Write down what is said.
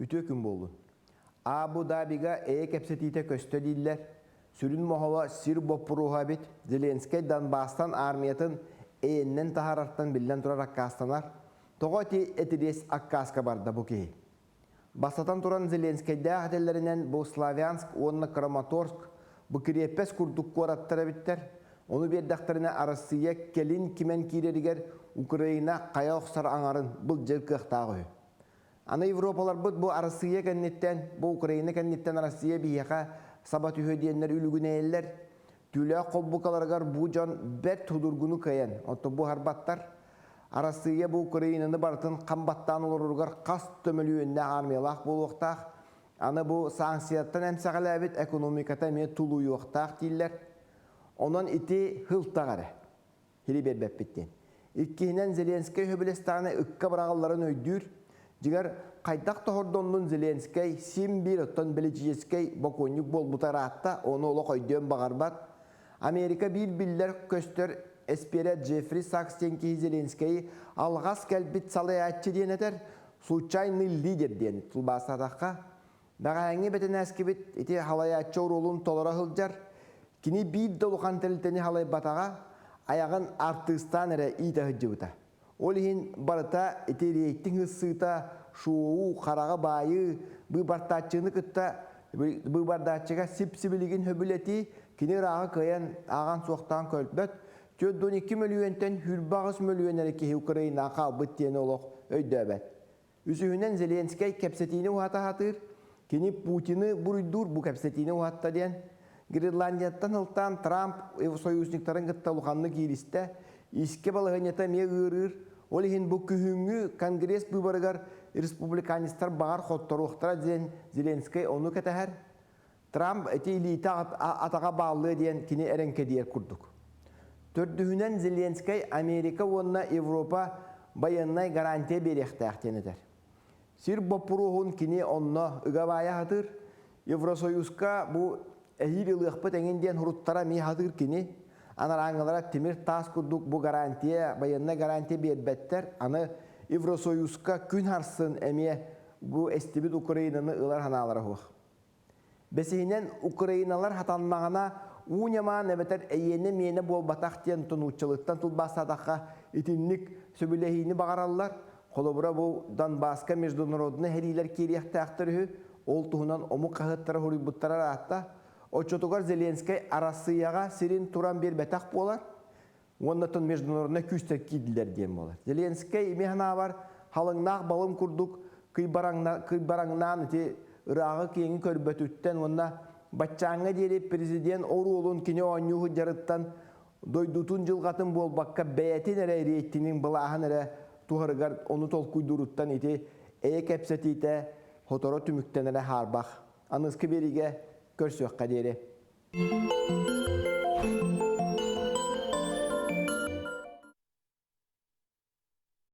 Үтүө күн буоллун. Абу-Дабига эйэ кэпсэтиитэ көстө дииллэр. Сүрүн моһоло сир боппуруоһа эбит. Зеленскэй Донбасстан армиятын эйэннэн таһаарартан биллэн турар аккаастанар. Тоҕо ити этириэс аккааска барда бу киһи? Бастатан туран Зеленскэйдээх этэллэринэн бу Славянск уонна Краматорск бу кириэппэс курдук куораттар эбиттэр. Ону биэрдэхтэринэ Арассыыйа кэлин кимэн киирэригэр Украина хайа охсор аҥарын былдьыыр кыахтаах үһү. Аны Европаларбыт бу Арассыыйа кэнниттэн, бу Украина кэнниттэн Россия биһиэхэ саба түһүө диэннэр үлүгүнэйэллэр. Түүлээх холбукаларыгар бу дьон бэрт судургуну кыайан, оттон бу харбаттар. Арассыыйа бу Украинаны барытын хам баттаан олороругар хас да мөлүйүөннээх армиялаах буолуохтаах. Аны бу санкцияттан эмсэҕэлээбит экономиката эмиэ тулуйуохтаах дииллэр. Онон ити һылтах эрэ. Хили биэрбэппит диэн. Иккиһинэн Зеленскэй сөбүлэстэҕинэ ыкка быраҕылларын өйдүүр. Дьиҥэр, хайдах тоһордоннун Зеленскэй син биир оттон бэлитиичэскэй бокуонньук буолбута ыраатта, ону олох өйдүөн баҕарбат. Америка биир биллэр-көстөр эспиэрэ Джеффри Сакс диэн киһи Зеленскэйи алҕас кэлбит салайааччы диэн этэр, случайный лидер диэн тылбаастаатахха, Бэҕэһээҥҥи бэтинээскибит ити халайааччы оруолун толоро сылдьар. Кини биир да улахан тэрилтэни халайбатаҕа, айаҕын артыыстаан эрэ иитэ сылдьыбыта. Ол иһин барыта ити рейтинг ыссыыта, шоу, хараҕы баайыы, быыбартааччыны кытта быыбардааччыга сип-сибилигин сөбүлэтии, кини ырааҕы кыайан ааҕан-суохтаан көрбөт, 42 мөлүйүөнтэн 28 мөлүйүөн эрэ киһи Украинаҕа хаалбыт диэни олох өйдөөбөт. Үсүһүнэн Зеленскэй кэпсэтиини уһата сатыыр. Кини Путины буруйдуур бу кэпсэтиини уһатта диэн. Гренландияттан ылтаан Трамп союзниктарын кытта улаханнык кииристэ. Искэ балаһыанньата эмиэ ыарыыр. Ол иһин бу күһүҥҥү Конгресс быыбарыгар республиканецтар баҕар хотторуохтара диэн Зеленскэй ону кэтэһэр. Трамп ити илиитэ атаҕа бааллыа диэн кини эрэҥкэдийэр курдук. Төрдүһүнэн Зеленскэй Америка уонна Европа байыаннай гарантия биэриэхтээх диэн этэр. Сир боппуруоһун кини онно ыга баайа сатыыр. Евросоюзка бу эһиил ылыахпыт эҥин диэн хуруттара эмиэ сатыыр кини. Анарааҥҥылара тимир таас курдук бу гарантия, байыаннай гарантия биэрбэттэр. Аны Евросоюзка күн харсын эмиэ бу эстибит Украинаны ылар санаалара суох. Бэсиһинэн, украиналар хатаннаҕына уу ньамаан эбэтэр эйиэнэ-миэнэ буолбатах диэн нууччалыттан тылбаастаатахха итинник сөбүлэһиини баҕараллар. Холобура, бу Донбасска международнай сэриилэр киириэхтээхтэр үһү. Ол туһунан омук хаһыаттара суруйбуттара ыраатта. Оччотугар Зеленскэй Арассыыйаҕа сирин туран биэрбэтэх буолар. Уонна оттон международнай күүстэр киирдилэр диэн буолар. Зеленскэй ими санаабар халыҥнаах балым курдук кыйбараҥнаан ити ырааҕы киэҥи көрбөтүттэн уонна баччааҥҥа диэри президент оруолун кини оонньуу сылдьарыттан дойдутун дьылҕатын буолбакка бэйэтин эрэ рейтинин былааһын эрэ туһарыгар ону толкуйдууруттан ити эйэ кэпсэтиитэ хоторо түмүктэнэрэ хаарбах. Аныгыскы биэриигэ көрсүөххэ диэри.